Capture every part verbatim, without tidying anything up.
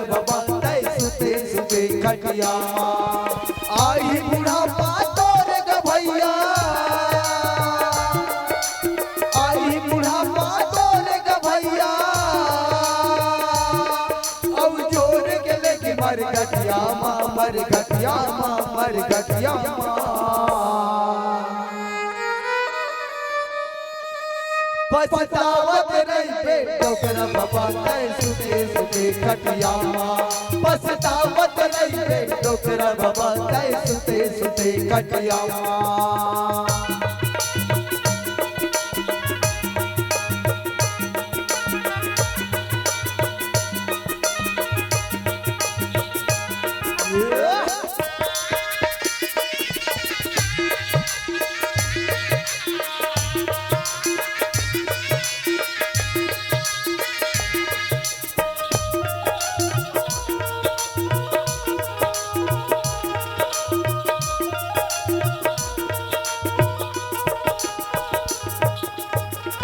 बाबा तै सुते सुते खटिया मा। आही बुढ़ापा तोर ग भैया, आही बुढ़ापा तोर ग भैया, अउ जोर के लेके मर घटिया मा, मर घटिया मा, मर घटिया मा। पछतावत रहिबे डोकरा बाबा तै सुते सुते खटिया मा। पछतावत रहिबे डोकरा बाबा तै सुते सुते खटिया मा।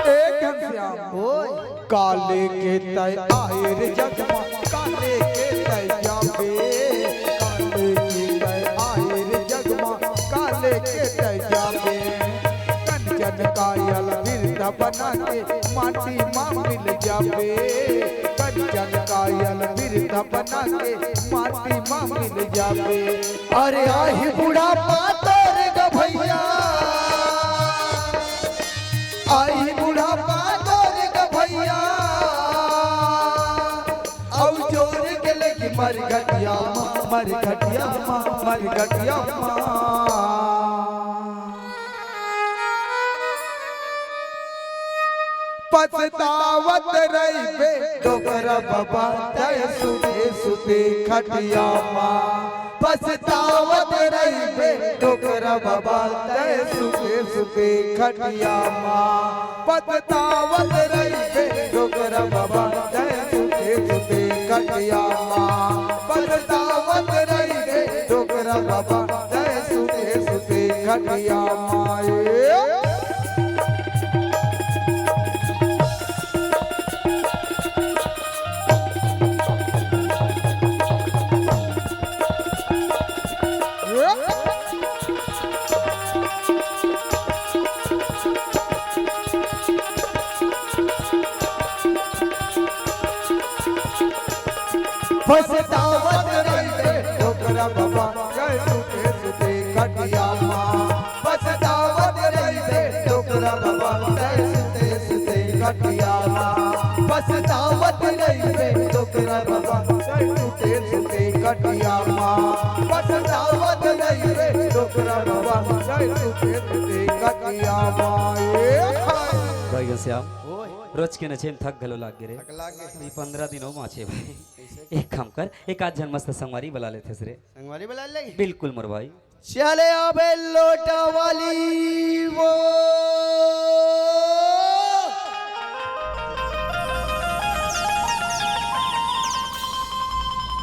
ए घनश्याम, ओए। काले के तै आए रे जग मा, काले के तै जाबे। काले के तै आए रे जग मा, काले के तै जाबे। कंचन कायल बिरधा बना के माटी मा मिल जाबे। कंचन कायल बिरधा बना के माटी मा मिल जाबे। अरे आही बुढ़ापा तोर ग भैया, आही बुढ़ापा तोर ग भैया, अउ जोर के लेके मर घटिया मा, मर घटिया मा, मर घटिया मा। पछतावत रहिबे डोकरा बाबा तै सुते सुते खटिया मा। पछतावत रहिबे डोकरा बाबा तै सुते सुते खटिया मा। पछतावत रहिबे डोकरा बाबा तै सुते सुते खटिया मा। पछतावत रहिबे डोकरा बाबा तै सुते सुते खटिया मा। ए पछतावत रहिबे डोकरा बाबा तै सुते सुते खटिया मा। पछतावत रहिबे डोकरा बाबा तै सुते सुते खटिया मा। पछतावत रहिबे डोकरा बाबा तै सुते सुते खटिया मा। पछतावत रहिबे डोकरा बाबा तै सुते सुते खटिया मा। ए हाय। भाई घनश्याम, ओए। रोज के नचे में थक घलो लाग गे रे। थक लाग गे। ये पंद्रह दिन हो बाँचे भाई। एक काम कर, एक आध झन मस्त संगवारी बला लेथस रे। संगवारी बला ले? बिल्कुल मोर भाई। चले आबे लोटा वाली वो।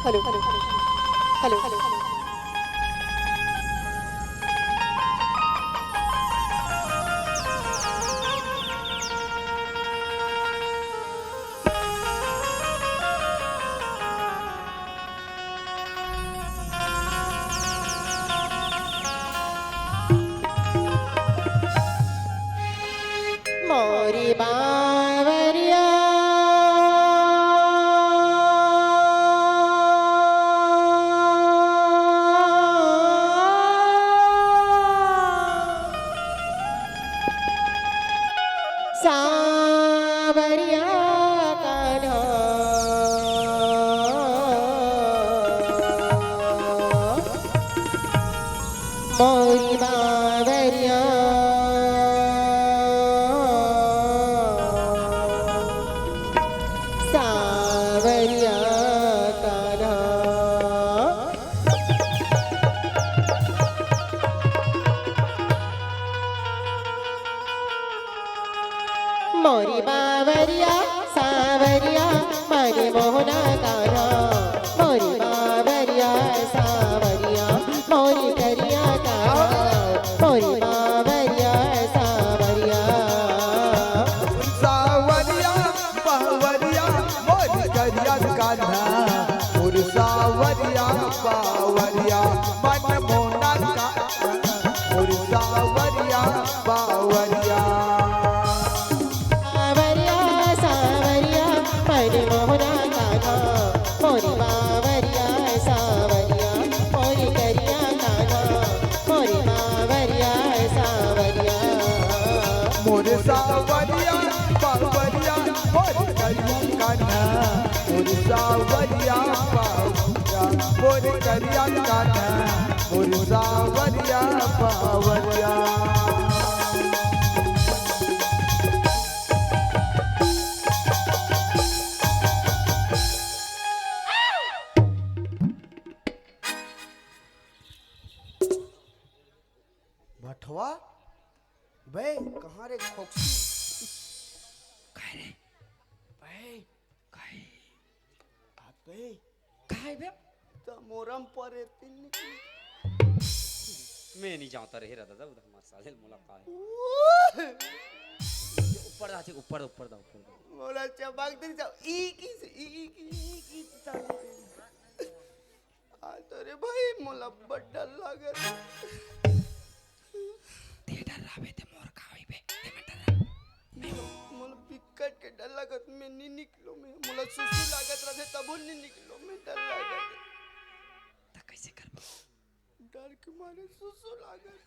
Hello, hello, hello, hello. मोरी बावरिया। सावरिया कान्हा मोरी बावरिया, सावरिया कान्हा। मोरी बावरिया सावरिया, मने मोहना कान्हा। मोरी बावरिया सावरिया, मोरी करिया कान्हा। मोरी बावरिया सावरिया। सावरिया, बावरिया, मोरी करिया कान्हा। सावरिया पावरिया, मोर करिया कान्हा, मोर सावरिया पावरिया। भठवा, बे, कहाँ रे खोकसी? काय रे? बे, काय? अबे, काय बे? त मोरम परे तीन निकली। मैं नहीं जानता रहे रहा दादा, उधर हमारे साले मोला काय। ऊपर आ, ऊपर, ऊपर दा, ऊपर दा। मोला चबाक दिन जाओ, ई की से, ई, ई की, ई की से। आ तो रे भाई, मोला बड़ डर लागत। ते डर्राबे ते मोर का होइबे? ते मत डर्रा। मोला बिकट के डर लागत, मैं नी निकलो, मैं, मोला सुसु लागत रथे, तभो नी निकलो, मैं डर लागत। त कैसे करबो? डर के मारे सुसु लागत।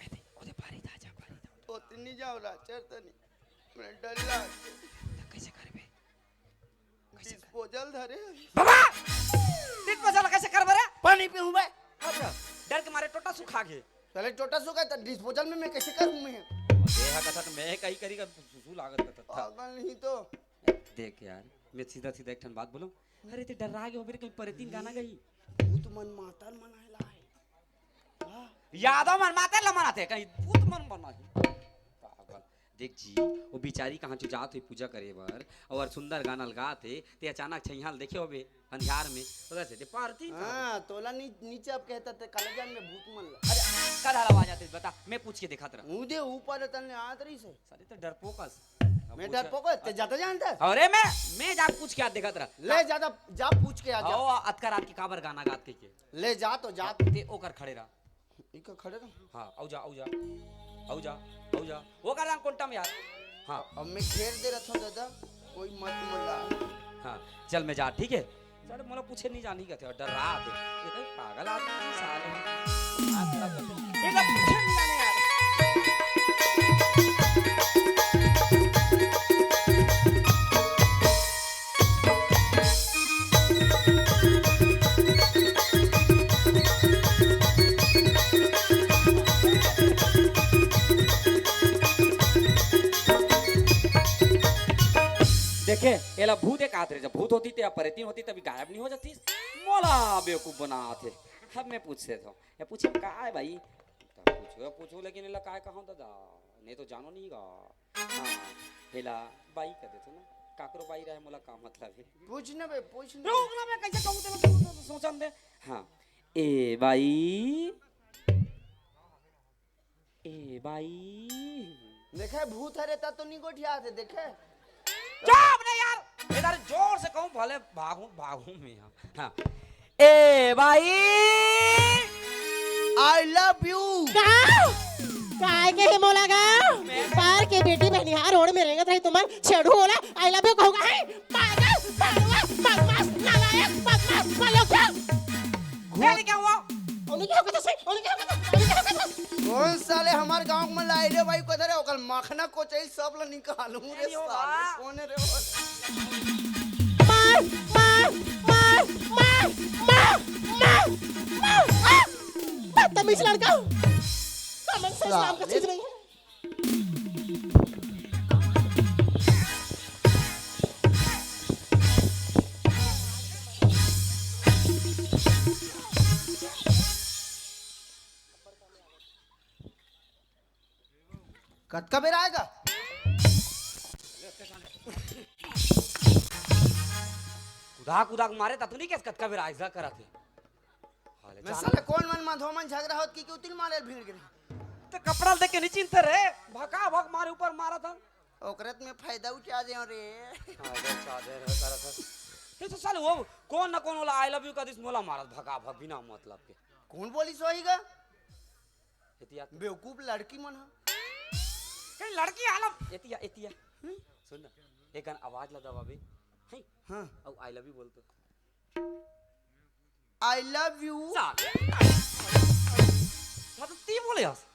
ए दे, ओदे बारी दा जा, बारी दा। ओतनी जाओ रा, चरतनी। मैं डर लागत। त कैसे करबे? कैसे कर- डिस्पोजल धरे। बाबा! डिस्पोजल कैसे करबे रे? पानी पीहूं बे। अच्छा, डर के मारे टोटा सुखा गे। साले टोटा सुखा त डिस्पोजल में मैं कैसे करूं मैं? देहा कथा त मैं कहीं करी का सुसु लागत कथा था। पागल नहीं तो। देख यार, मैं सीधा सीधा एक ठन बात बोलूं। अरे ते डर्रा गे हो मेरे, कहीं परेतीन गाना गई। भूत मन मातन मन आए लाए। यादव मन माते ल मनाथे, कहीं भूत मन मनाही। पागल। देख जी, वो बिचारी कहाँ चो जात हे पूजा करे बर, अउ सुंदर गाना ल गात हे, ते अचानक छैहा ल देखे होबे, अंधियार में, ओकर से ते पारती। हाँ, तोला नी-, नीचे अब कहता ते काले जान में भूत मन ला। अरे, कल हर आवाज आते, बता, मैं पूछ के देखा तेरा। ऊदे ऊपर तन ले आत रही से। साले तो डरपोक अस। मैं पूछा। डरपोक, ते ज्यादा जानता है? अरे मैं, मैं जा पूछ के आ देखा तेरा। ले ज्यादा, जा पूछ के आ जा। आओ, अतका रात की काबर गाना गात के के। ले जा तो जा। ते ओकर खड़े रहा। इका खड़े रहा। हाँ, आऊ जा, आऊ जा। आऊ जा, आऊ जा। वो कर रहा कोंटा में यार। हाँ। अब मैं घेर दे रहा था दादा, कोई मत मिला। हाँ, चल मैं जा, ठीक है? चल, मोला पूछे नहीं जानी कहते, डर रहा थे। ये तो पागल आदमी है, साले। आज तक ये तो पूछे नहीं जाने यार। देखे, एला भूत एक आत रहे, जब भूत होती ते परेतीन होती तभी गायब नहीं हो जाती। मोला बेवकूफ बनाथे। अब मैं पूछ से तो, या पूछे का है भाई? तब पूछो, पूछो, लेकिन एला काय कहूं दादा? नहीं तो जानो नहीं गा। हाँ, हेला बाई कर देथो ना, काकरो बाई रहे, मोला का मतलब है? पूछ ना बे, पूछ ना। रुक ना, मैं कैसे कहूँ तेला, तू तो सोचन दे। हाँ, ए बाई, ए बाई। देखे, भूत हरे ता तो नहीं गोठिया थे, देखे। चुप नहीं यार, इधर जोर से कहूँ, भले भागूं, भागूं मैं। हाँ, ए बाई, I love you। का? काय के हे मोला गा? मैं पार के बेटी बहनिहार रोड में रेंगत रही तुमन छेड़ू ओला I love you कहूँगा है? पागल, पागल, बदमाश, नालायक, बदमाश, बोलो क्या? घूम- क्या हुआ? उन्हें क्या होगा तो सही, उन्हें क्या होगा तो, उन्हें क्या होगा तो? कौन साले हमारे गांव में लाइले भाई को धरे, ओकर मखना कोचई सब ला निकालूं रे नहीं होगा। साले, कौन है रे वो? मार, मार, मार, मार, मार, मार, मार। आ! बदतमीज लड़का। कॉमन सेंस नाम का चीज नहीं है। कतका बेर आएगा? कुदा कुदा के मारे ता तू नहीं कस कतका बेर आएगा करा थे। हाले मैं चाल। साले कौन मन माधो मन झगड़ा होत कि क्यों तिल मारे भीड़ गिरी। तो कपड़ा देख के नहीं चिंता रे, भका भक मारे ऊपर मारा था। ओकरत में फायदा उठा दे रे। फायदा उठा दे रे करा था। ये तो साले वो कौन ना कौन वाला I love you का दिस मोला मारा भका भक बिना मतलब के। कौन बोली सोईगा? एतिया तो बेवकूफ लड़की मन हा। कहीं लड़की आलम। एतिया, एतिया। हम्म? सुन ना, एक गान आवाज ला दबाबे। हैं? हाँ। अब I love you बोल तो। I love you। साले। मतलब ती बोले हस।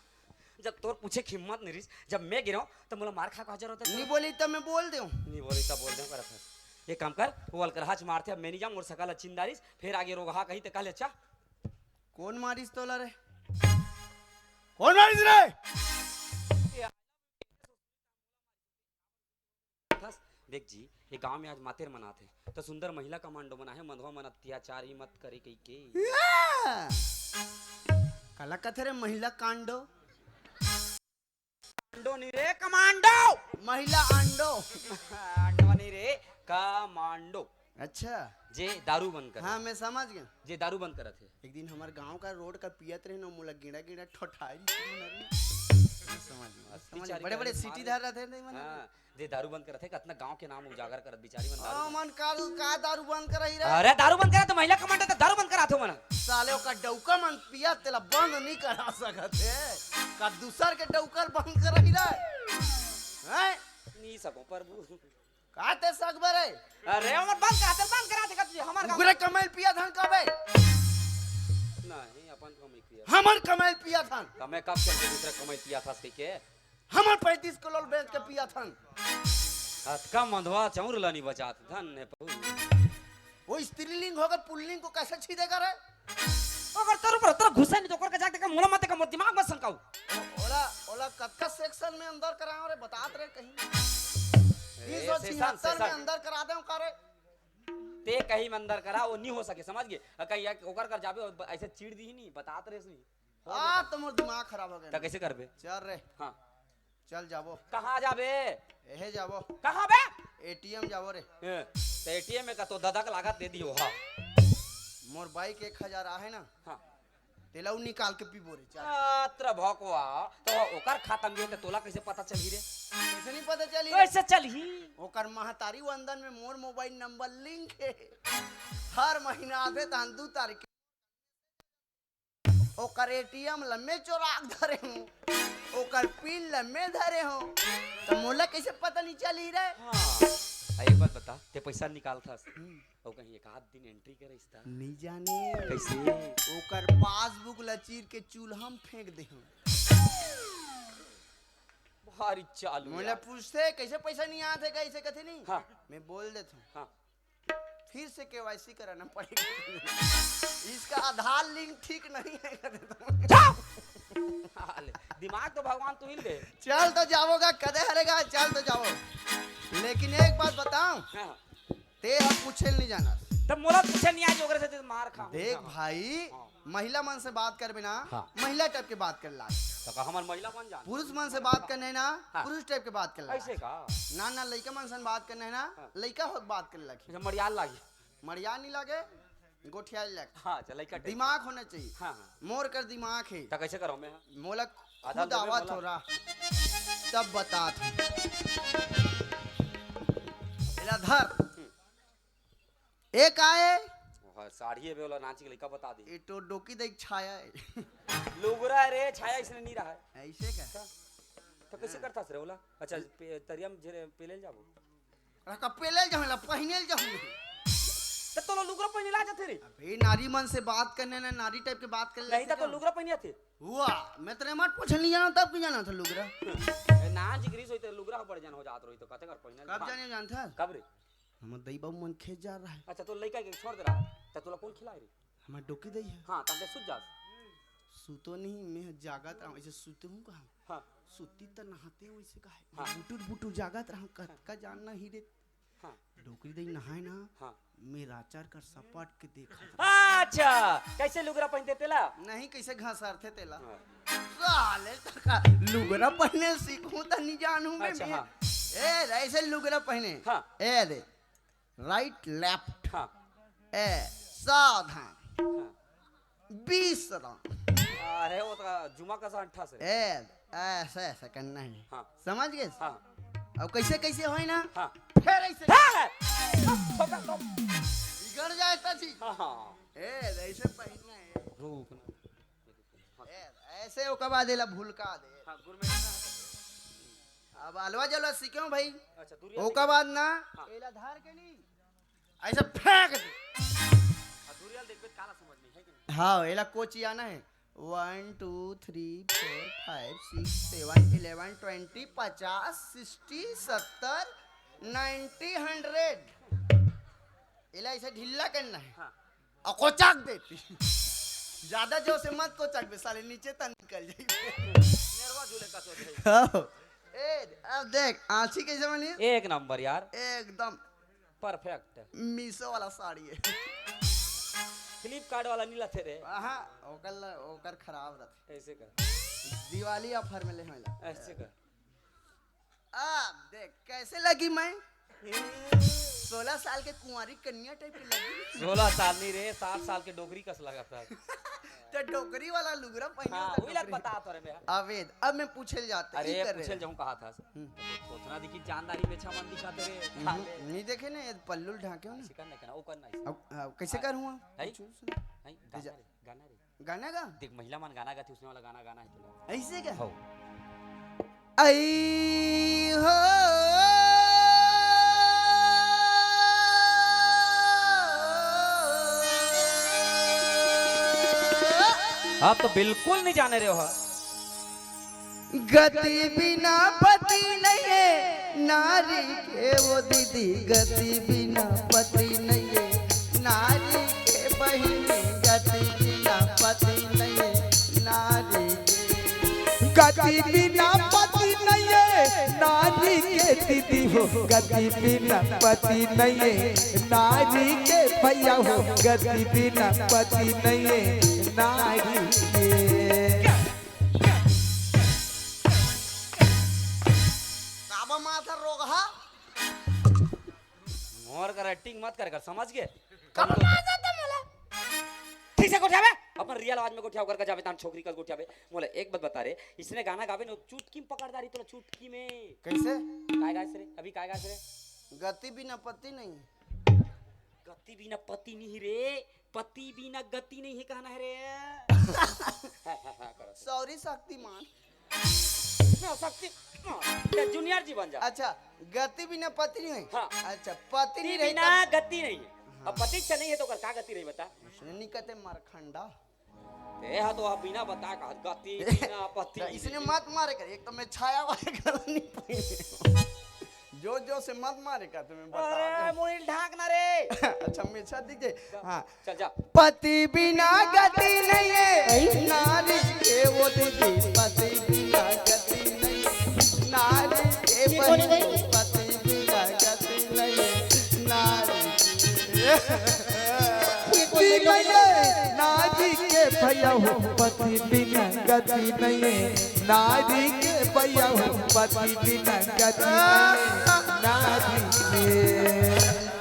जब तोर पूछे के हिम्मत नहीं रहिस, जब मैं गिराऊं, तो मोला मार खा को हाजिर होता। नहीं बोली तो मैं बोल देऊं। नहीं बोली तो बोल देऊं, करत हस। ये काम कर, वो अलकरहाच मारथे, अब मैं नहीं जाऊँ, मोर सकल ह चिन्ह डारिस, फेर आगे रोगहा कही त कह ले, अच्छा? कोन मारिस तोला रे? कोन मारिस रे? देख जी, ये गांव में आज मातेर मनात हे, त सुंदर महिला कमांडो मन आहे, मंधवा मन अत्याचार ही मत करे कही के। या! काला कथे रे महिला कांडो? कांडो नहीं रे, कमांडो। महिला आंडो। आंडो नहीं रे, कमांडो। अच्छा। जे दारू बंद कर। हाँ, मैं समझ गया। जे दारू बंद करत हे। एक दिन हमर गांव का रोड का पियत रहे ना, मोला गिड़ा गिड़ा ठोठाई। मैं समझ गया, समझ गया। बड़े बड़े सीटी धर रहे थे, नहीं मन। हाँ, जे दारू बंद करत हे, कतना गांव के नाम उजागर करत, बिचारी मन दारू बंद। मन का, का दारू बंद करही रे? अरे, दारू बंद करा तो महिला कमांडो तो दारू बंद करा थो मन। साले ओकर डौका मन पिया, तेला बंद नहीं करा सकत हे। का दूसर के डौका ल बंद करही रे? हैं? नहीं सको प्रभु। का ते सकबे रे? अरे, हमर बंद करा, ते बंद करा दे, कब हमर गाँव ओकरे कमाई ल पिया धन कबे? नहीं, अपन कमाई पिया। हमर कमाई ल पिया धन। त मैं कब चल के दूसरा कमाई पिया था, सही के? हमर पैंतीस किलो बेच के पिया थन। अतका मंधवा चौर ला नहीं बचात, धन ने प्रभु। वो स्त्रीलिंग होकर पुल्लिंग को कैसे छीदेगा रे? अगर तोर ऊपर तोर घुसे नहीं तो ओकर के जाके देखा, मोला मत देखा, मोर दिमाग मत सनकाऊ। ओला, ओला कतका सेक्शन में अंदर कराओ रे, बतात रे कहीं। ए, तीन सौ छिहत्तर में अंदर करा दे का रे? ते कहीं में अंदर करा, वो नहीं हो सके, समझ गए? अ, कहीं या-, ओकर कर जाबे, ऐसे चीड़ दी ही नहीं, बतात रे नहीं। आ, तो मोर दिमाग खराब हो गया। त कैसे करबे? चल रे। हाँ। चल जाबो। कहाँ जाबे? एहे जाबो। कहाँ बे? एटीएम जाबो रे। ए, त एटीएम में का तो दादा का लागत दे दियो, हाँ। मोर बाइक एक हजार आहे ना। हाँ। तेला उ निकाल के पीबो रे, चल। अत्र भकवा, तो ओकर खाता में त तोला कैसे पता चलही रे? कैसे नहीं पता चलही रे? कैसे चलही? ओकर महतारी वंदन में मोर मोबाइल नंबर लिंक हे। हर महीना आथे तहन दू तारीख के ओकर एटीएम ल मैं चोरा के धरे हूँ, ओकर पिन ल मैं धरे हूँ, त मोला कैसे पता नहीं चली रे? हाँ। आ, एक बात बता, ते पैसा निकालथस, हम्म। अउ कहीं एक आध दिन एंट्री करे इस तरह? नहीं जाने। कैसे? ओकर पासबुक ल चीर के चूल्हा में फेंक दे हूँ। भारी चालू मोला यार। पूछते, "कैसे पैसा नहीं आते?" कैसे कथे नहीं? हाँ। मैं बोल देता हूँ। हाँ। फिर से केवाईसी कराना पड़ेगा। इसका आधार लिंक ठीक नहीं है, कथे तो। चुप! हाले, दिमाग तो भगवान तू ही दे। चल तो जाओगा, कदे हरेगा, चल तो जाओ। लेकिन एक बात बताऊं, हाँ। ते अब पूछे नहीं जाना। तब मोला पूछे नहीं आज, ओकरे से ते मार खा। देख हाँ। भाई, हाँ। महिला मन से बात करबे ना, हाँ। महिला टाइप के बात कर लाग। तो का हमर महिला बन जान? पुरुष मन से बात करने ना, हाँ। पुरुष टाइप के बात कर लाग। ऐसे का? ना, ना, लइका मन से बात करने ना, हाँ। लइका हो बात कर लाग। अच्छा, मड़ियाल लागी। मड़ियाल नहीं लागे, गोठियाल लाग। हाँ, अच्छा, लइका टाइप। दिमाग होना चाहिए। हाँ, हाँ। मोर कर दिमाग है। तो कैसे करो मैं? मोला आधा खुद दे आवा मोला। थोड़ा, तब बता तू। एला धर। हम्म। एक आए। ओह, साड़ी है बे, ओला नाची के लइका बता दी। ए तो डोकी देख छाया है। लुगरा रे, छाया इसने नहीं रहा है। ऐसे का? तो कैसे हाँ। करता रे ओला? अच्छा, हाँ। पे-, तरिया में झेरे पेले जाबो। रखा पेले जाऊँ ला, पहिने जाऊँ। तो तोला लुगरा पहिने ला जाते रे। अबे नारी मन से बात करने ना, नारी टाइप के बात कर नहीं लेते तो, तो क्या? लुगरा पहिने आते। हुआ, मैं तेरे मत पूछ नहीं जाना, तब की जाना था लुगरा। ए, ना जिगरी सोई तो लुगरा हो पड़ जान हो जात रही तो कते कर पहिने कब ला। जाने जान था? कब रे? हमर दई बाबू मन खेत जा रहा है। अच्छा, तो लइका के छोड़ दे रहा है, त तोला कौन खिलाए रे? हमर डोकी दई है। हाँ, तब ते सुत जास। सुतो नहीं, मैं जागत रहूं, ऐसे सुते हूं कहा? हाँ। सुती त नहाते हूं, ऐसे कहा है। हाँ। बुटुर बुटुर जागत रहूं, कतका जानना ही रे। हाँ। डोकरी दई नहाए ना, हाँ। मैं राचर कर सपाट के देखा। अच्छा, कैसे लुगरा पहनते तेला? नहीं, कैसे घसरथे तेला। हाँ। साले तका लुगरा पहने सीखूं त नहीं जानू मैं, अच्छा, मैं। हाँ। ए, ऐसे लुगरा पहने। हाँ। ए दे, राइट लेफ्ट। हाँ। ए, सावधान। हाँ। बीस रंग। अरे, वो तो जुमा का सांठा से। ए, ऐसे, ऐसे करना है। हाँ। समझ गए? हाँ। अब कैसे, कैसे होए ना? हाँ। फिर ऐसे। हाँ। ठोका, ठोका। बिगड़ जाए तो जी। हाँ, हाँ। ए, ऐसे पहनना है। रुक ना। ए, ऐसे ओकर बाद एला भुलका दे। हाँ, गुरमेंट ना। अब अलवा जलवा सीखे भाई। अच्छा, दूरिया ओकर बाद ना, हाँ। एला धार के नहीं, ऐसे फेंक दे। आ, दूरिया देखबे, काला समझ नहीं है कि नहीं? हाँ, एला कोचियाना है। One, two, three, four, five, six, seven, eleven, twenty, पचास, सिक्सटी, सत्तर, नाइन्टी, हंड्रेड। एला ऐसे ढीला करना है। हाँ। और कोचक देती। ज्यादा जोर से मत कोचक बे, साले नीचे तक निकल जाई। नेरवा झूले का सोच है। हाँ। ए, अब देख आँची कैसे बनी। एक नंबर यार। एकदम परफेक्ट। मीशो वाला साड़ी है। फ्लिपकार्ट वाला नी लाथे रे। हाँ, ओकर ला- ओकर खराब रहते। ऐसे कर। दिवाली ऑफर में ले होला। ऐसे कर। अब देख कैसे लगी मैं। सोलह साल के कुंवारी कन्या टाइप की लगी। सोलह साल नहीं रे, सात साल के डोकरी कस लगा था। तो डोकरी वाला लुगरा पहने हाँ, होता वही लग डोकरी। बता तो रे मैं। अवैध। अब मैं पूछे ले जाता अरे ई कर पूछे रहे। जाऊँ कहा था। हम्म। उतना दिखी जानदारी में छमन दिखाते रे। हम्म, नहीं देखे ना, ये पल्लू ढाके हो ना। ऐसे करना करना, वो करना ऐसे। अब अब कैसे करूँगा? है? पूछो उससे। है? गाना रे, गाना रे। गाना का? देख महिला मन गाना गाती, उसने वाला गाना गाना है तुला। ऐसे क्या? हो। आई हो। आप तो बिल्कुल नहीं जाने रहे हो। गति बिना पति नहीं है नारी के, वो दीदी गति बिना पति नहीं है नारी के, बहिनी गति बिना पति नहीं है नारी के। गति बिना पति नहीं है नारी के दीदी हो, गति बिना पति नहीं है नारी के भैया हो, गति बिना पति नहीं है नारी के। काबा माथा रोगहा। मोर कर एक्टिंग मत कर कर, समझ गए? कब मार जाता मोला? ठीक से गोठियावे, अपन रियल आवाज में गोठियाव कर जावे, तान छोकरी कस गोठियावे। मोला एक बात बता रे, इसने गाना गावे न, चुटकी में पकड़ दारी तोला, चुटकी में। कैसे? काय गाइस रे? अभी काय गाइस रे? गति बिना पति नहीं। गति बिना पति नहीं रे, पति बिना गति नहीं है कहना है रे। हाँ, हाँ, हाँ, करो। सॉरी शक्तिमान। ना शक्ति, हाँ, ये जूनियर जी बन जा। अच्छा, गति बिना पति नहीं है। हाँ। अच्छा, पति नहीं पति रही बिना तब गति नहीं है। अब पति अच्छा नहीं है तो कर का गति रही बता? उसने नहीं कहते मरखंडा। ते हा तो आप बिना बता का गति बिना पति। तो इसने मत मारे कर, एक तो मैं छाया वाले गला नहीं पहने। जो जो से मत मारे कर, तुम्हें बता अरे रहा मुड़ी ढांक ना रे। हूँ। अच्छा, मैं छा दीजिए। हाँ। चल जा। पति बिना गति नहीं है नारी के, वो दीदी पति बिना गति नहीं है नारी के, ये कौन है बहिनी भाई? पति बिना गति नहीं है नारी के। ये कौन पति है? नहीं है नारी के भैया हो, पति बिना गति नहीं है नारी के भैया हो, पति बिना गति नहीं है नारी के।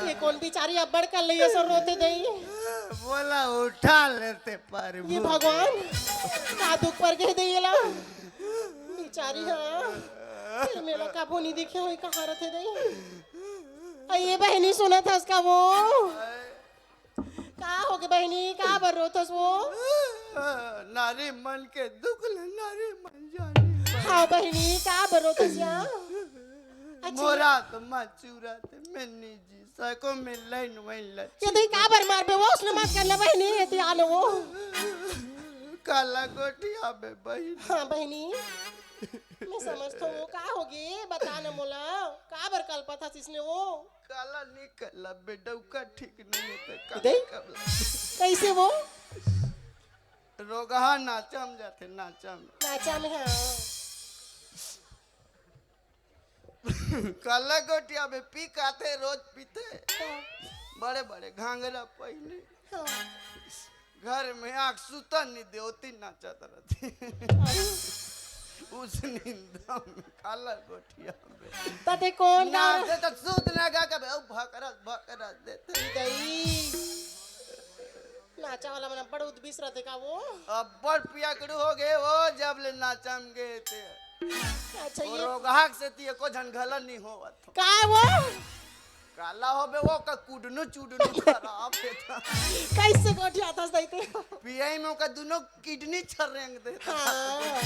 ये कौन बेचारी अब्बड़ कर लई ऐसा रोथे दई। बोला उठा लेते प्रभु। ये भगवान का दुख पर कह दे येला। बेचारी हाँ। फिर मेला काबू नहीं देखे होई कहाँ रथे दई। आ ये बहनी सुनत हस का वो? का हो गे बहनी, का बर रोथस वो? नारी मन के दुख ले नारी मन जानी। हाँ बहनी, का बर रोथस या? अच्छा, मोरा तो मचूरा ते मैं निजी सको में लाइन वहीं लच। ये दही का बर मारबे वो, उसने मत कर ले बहनी, ये ते आलो वो। काला गोटिया बे बहिन। हाँ बहनी, मैं समझता हूँ, का होगे, बता न मोला, का बर कलपत हस इसने वो? काला निकल बे डौका ठीक नहीं होते दे? काला कबला। कैसे वो? रोगहा नाचम जाते नाचम। नाचा में हाँ। काला गोटिया बे पी काते रोज पीते। बड़े बड़े घाघरा पहने। हाँ। घर में आग सुता नहीं देवती नाचत रहती। उस निंदा में काला गोटिया में। तते कौन गा? नाचे तो सूत ना गा के बे, ओ भकरस भकरस देते। दई। नाचा वाला मन बड़ उदबिस रहते का वो? अब्बड़ पियाकड़ू हो गए वो जब ले नाचम गए थे। अच्छा वो ये रोगहाक से ती एको झन घला नहीं होवत। का वो? काला हो बे वो का कुडनू चुडनू खराब है था। कैसे गोठिया था सही ते? पियाई में ओका दोनों किडनी छरेंग दे। हाँ।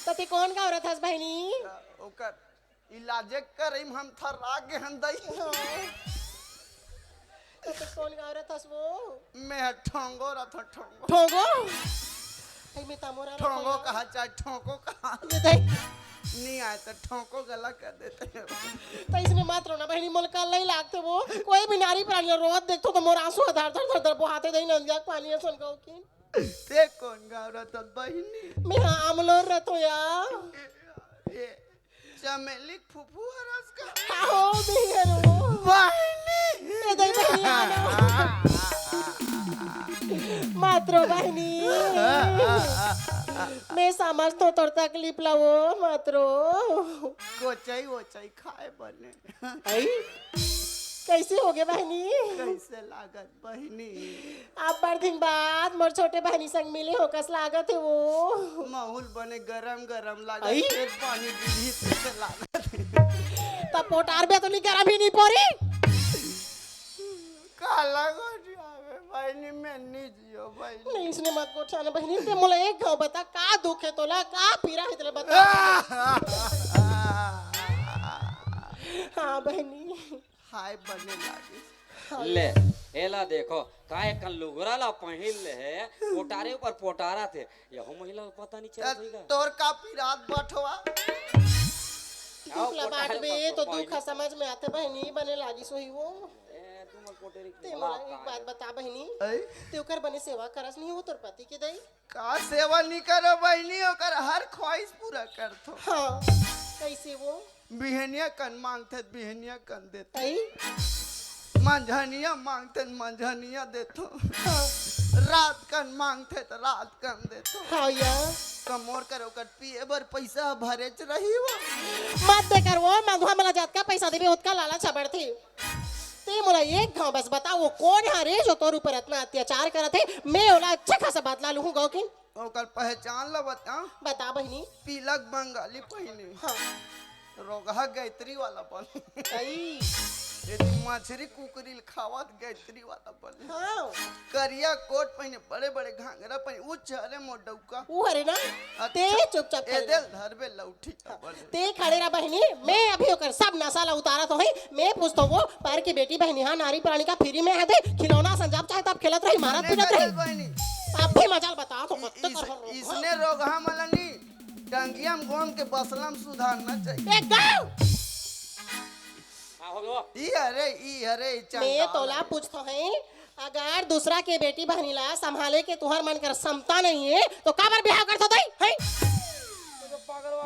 तते कौन गा रहा था बहनी? ओकर इलाजे करे में हम थर्रा के हन दई। हाँ। तते कौन गा रहा था वो? मैं ठोंगो रहा था ठोंगो। ठोंगो? आई मैं तमोरा रहा ठोंगो था। कहा चाहे ठोंगो कहा। ये दे। नहीं आए तो ठोंको गला कर देते हैं। त इसने मत रोना बहिनी, मोला कल्ला ही लागथे वो। कोई भी नारी परानी रोवत देखथों त मोर आंसू ह धर धर धर धर बोहाथे दई नंदिया के पानी असन गौकिन। ते कोन गाँव रथस बहिनी? मैं हा आमलोर रथों या। ए, चमेली के फुफू हरस का? आहो, मैं हरों। बहिनी! ए दई बहिनी, आना। मत रो बहिनी। मैं समझथों तोर तकलीफ ला वो, मत रो। कोचई वोचई खाए बने। आई? कैसे होगे बहिनी? कैसे लागत बहिनी? अब्बड़ दिन बाद मोर छोटे बहिनी संग मिले हों, कस लागत हे वो? माहौल बने गरम गरम लागत हे, आई? फिर पानी गिरही तइसे लागत हे। त पोटार में तो नहीं गरम ही नहीं पोरी? काला गोठियावे बहिनी, मैं नहीं जियो बहिनी। नहीं, इसने मत गोठियाना बहिनी, ते मोला एक घाव बता, का दुख हे तोला, का पीरा हे तोला बता। हाँ बहिनी। हाय बने लागे। ले, एला देखो, का एक कन लुगरा ला पहिन ले हे, पोटारे ऊपर पोटारथे। यहो महिला पता नहीं चलत होई का? तोर का पिरात बटवा? दुख ला बांटबे तो दुख ह समझ में आथे बहिनी, बने लागिस होही वो। ए, तू मत पोटेरी ते मोला एक बात बता बहिनी, अई? ते ओकर बने सेवा करस नहीं वो तोर पति के दई? का सेवा नहीं करो बहिनी, ओकर हर ख्वाहिश पूरा करथों। हाँ, कैसे वो? बिहनिया कन मांगथे त बिहनिया कन देथों। अई? मंझनिया मांगथे त मंझनिया देथों। हाँ। रात कन मांगथे त रात कन देथों। हाँ या। त मोर कर ओकर पिए बर पैसा भरेच रही वो। मत दे कर वो, मंधवा मला जतका पैसा देबे ओतका लालच ह बढ़थे। ते मोला एक घाव बस बता, वो कोन हरे जो तोर ऊपर अतना अत्याचार करत हे? मैं ओला अच्छा खासा बदला लूहूं गौकिन। ओकर पहचान ला बता। बता बहिनी। पीला के बंगाली पहिने। हाँ। रोगहा गैत्री वाला बने। अई। यदि मछरी कुकरी ल खावत गैत्री वाला बने। हाँ। करिया कोट पहिने, बड़े बड़े घाघरा पहिने, उ चेहरे मोर डौका। उ हरे ना? अच्छा। ते चुपचाप खड़े एदे रह। ल धरबे लौठी का बने। ते खड़े रह बहिनी, मैं अभी ओकर सब नशा ला उतारत हों। मैं पूछत हों वो पर के बेटी बहिनी हा नारी परानी का free में हे दे, खिलौना संजाब चाहे तब खेलत रही, मारत मने पीटत रही। बहिनी। अब भी मजाल बतात हों, इ-, कत्ते इस-, कर हो। इसने रोगहा मला नी, टंगिया में गोंद के बसला में सुधारना चाहिए। एकदम। का हो गयो? ई हरे, ई हरे, ई मैं चंडाल तोला हरे। पूछत हों, अगर दूसरा के बेटी बहिनी ला संभाले के तुहर मन कर समता नहीं हे, तो काबर बिहाव करत हों तई, हैं?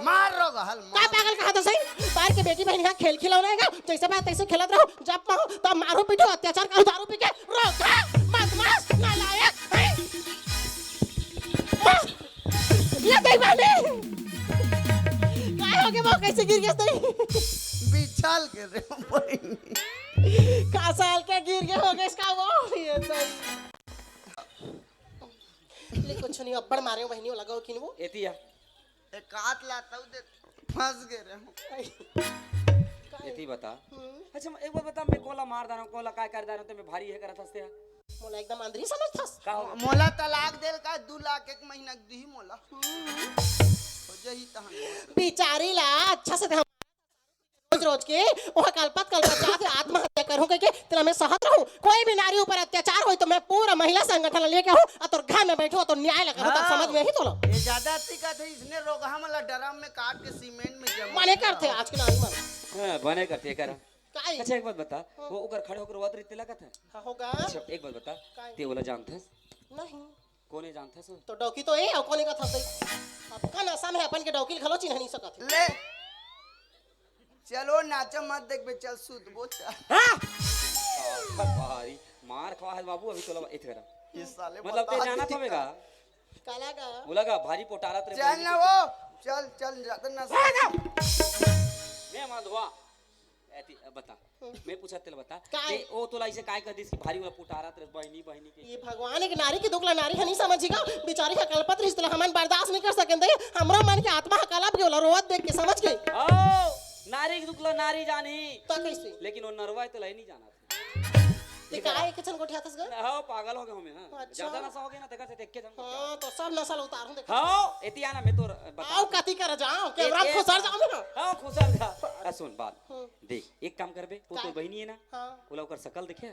मार रोगहा ल, का मार। पागल कहा तो सही? पर के बेटी बहिनी हा खेल खिलौना हे का? जैसे बात तैसे खेलत रहो, जब पाओ तब मारो पीटो, अत्याचार करो, दारू पी के रोगहा, बदमाश, नालायक, हैं? ये दई बहिनी। काय हो गे वो, कैसे गिर गेस तई? बिछाल के रे बहिनी। का साल के गिर गे होगेस का वो? ये दई। ले कुछ नहीं, अब्बड़ मारे हों बहिनी, वो लगाओ किन वो। एतिया। एक हाथ लाता हूँ दे, फंस गे रे। काय? एती बता। हम्म। अच्छा, एक बात बता, मैं कोला मार डारों, कोला काय कर डारों, ते मैं भारी हे करत हस ते। मोला एकदम अंधरी समझथस? का हो? मोला तलाक देल का, दू लाख एक महीना के दिही मोला। हम्म। हो जही तहन। बिचारी ला अच्छा से हम रोज रोज के ओह कलपत कलपत जात हे, आत्महत्या करहूं कहिके, तेला मैं सहत रहूं। कोई भी नारी ऊपर अत्याचार होई तो मैं पूरा महिला संगठन लेके आहूं, अउ तोर घर में बैठहूं, तोर न्याय ला करहूं, तब हाँ। समझ में आही तोला। ये ज्यादा अति का थे, इसने रोगहा मला ड्रम में काट के सीमेंट में जमा मने किया। करथे आज के नारी मन। हाँ, बने करथे करा। काई? अच्छा, एक बात बता, हाँ। वो ओकर खड़े होकर रोवत रहिथे तेला कथे? हाँ, होगा। अच्छा, एक बात बता, काई? ते ओला जानथस? नहीं। कोने जानथस? तो डौकी तो ए, अउ कोने का था सही? अपन असम हे, अपन के डौकी ल घलो चिन्ह नहीं सकत हे। ले। चलो, नाचा मत देखबे, चल सुतबो, चल। हाँ? भारी मार खवा हे बाबू, अभी तोला एत करा। इस साले मतलब, ते बता जानत हवे का? काला का? ओला का भारी पोटारत रे चल बहिनी ना के। वो, चल, चल, ज्यादा ना हाँ, जा। मैं माधवा। एती, अब बता। हम्म। मैं पूछत तेला बता। काय? ते, ओ तोला इसे काय कह दिस कि भारी ओला पोटारत रे बहिनी, बहिनी के? ये भगवान, एक नारी के दुख ला नारी ह नहीं समझी का? बिचारी ह कलपत रहिस, तेला हमन बर्दाश्त नहीं कर सकेन दे। हमरो मन के आत्मा ह कलप गे ओला रोवत देख के, समझ गे? ओ, नारी के दुख ला नारी जानही। त कैसे? लेकिन ओ नरवा हे तेला नहीं जानत। ते काय एक झन गोठियाथस ग? हो, पागल हो गे हों मैं, हाँ। अच्छा। ज्यादा नशा हो गे ना, तेकर से देख के झन गोठिया। हाँ, तो सब नशा ला उतारहूं, देख। हाँ, एती आना, मैं तोर बता। आओ, कती कर जाओ, ए, कैमरा ए, खुसर जाओ ना। हाँ, खुसर जा। आ, सुन बात। हम्म। देख, एक काम करबे, वो तो काय? बहिनी हे ना, हाँ। ओला ओकर शकल देखिया।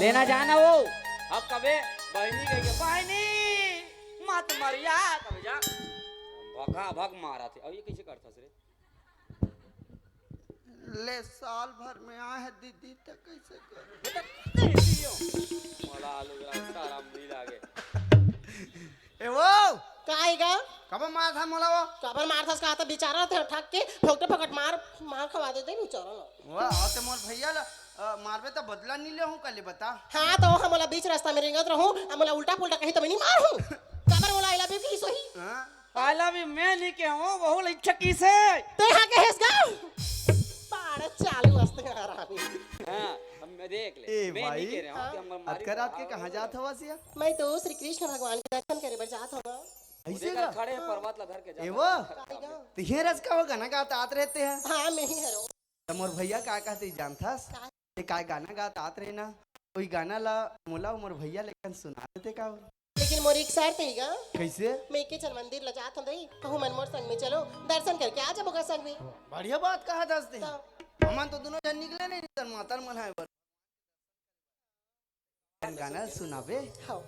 लेना जाना वो। अब कबे बहिनी कहिके, "बहिनी, मत मरिया," कबे जा, भगा भग मारा थे। अब ये कैसे करता रे? ले, साल भर में आए है दीदी, त कैसे कर? मोला आलू गला सारा मिला गे। ए वो, का आएगा? कब मार था मोला वो? कबर मार था, उसका हाथ बिचारा था, ठक के फोकटे फोकट मार, मार खवा देते बिचारा ना। वाह, और ते मोर भैया ला, अ, मारबे त बदला नहीं ले हूँ, कल बता। हाँ, तो हम मोला बीच रास्ता में रेंगत रहूं, अब मोला उल्टा पुल्टा कहीं तो मैं नहीं मार हूँ। कबर मोला I love you की सोही। हाँ। I love you मैं नहीं के हूँ, वहू ला इच्छा की से। ते हाँ कहेस गा? पाड़ चालू हंसते हैं हरामी। हाँ, हम मैं देख ले। ए मैं भाई, नहीं कह रहा हूँ कि हम मारी अतका रात के कहाँ जात हवस या? मैं तो श्री कृष्ण भगवान के दर्शन करे बर जात हूँ। ऐसे उधर का? खड़े हैं, हाँ। पर्वत ला धर के जात ए वो? हूँ। काहे गा? तिहे रस का वो गाना गात आत रहते हैं। हाँ, मैं ही हरो। त मोर भैया का कहते जानथस? का? ते काय गाना गात आत रहे ना, ओई गाना ला मोला अउ मोर भैया लेकन सुना देते का? लेकिन मोर एक शर्त हे गा। कैसे? मैं एके झन मंदिर ला जात हूँ दई, कहूँ मन मोर संग में चलो, दर्शन करके आ जाबो गा संग में। बढ़िया बात कहा दस दे। तो हमन तो दोनों जन निकले नहीं, तन मातर मन है बर। गाना सुनाबे? हाँ।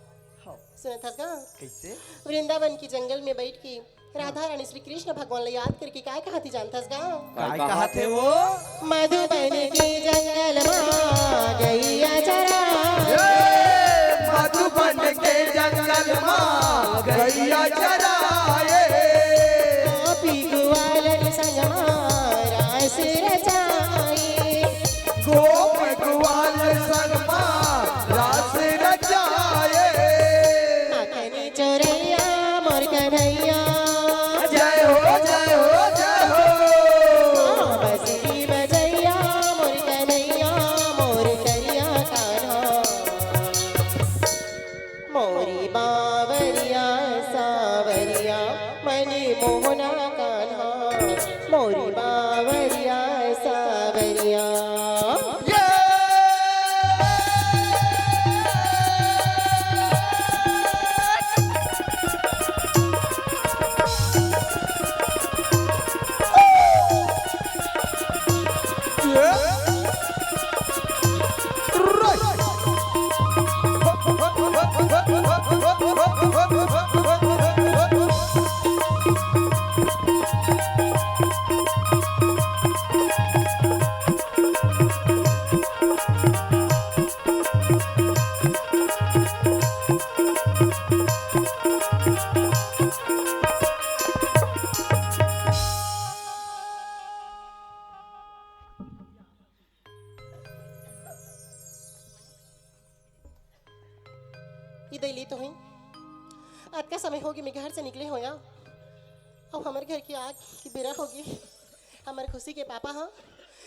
हाँ। सुनत हस गा? कैसे? वृंदावन के जंगल में बैठ के राधा रानी श्री कृष्ण भगवान ला याद करके काय कहत हे जानथस गा? काय कहत हे वो? मधुबन के जंगल मा गैया चरा। ए, मधुबन के जंगल मा गैया चराए। गोपी ग्वालन संग मा रास रचाए। गोप ग्वाल संग मा रास रचाए। माखन चोरैया मोर कन्हैया। जय हो, जय हो, जय हो। हाँ, बंसरी बजैया मोर कन्हैया, मोर करिया कान्हा। मोरी बावरिया सावरिया, मनी मोहना कान्हा। मोरी बावरिया सावरिया। ई दई ली तो ही। अतका समय होगे मैं घर से निकले हों या। अब हमर घर के आग की बेरा होगे। हमर खुशी के पापा ह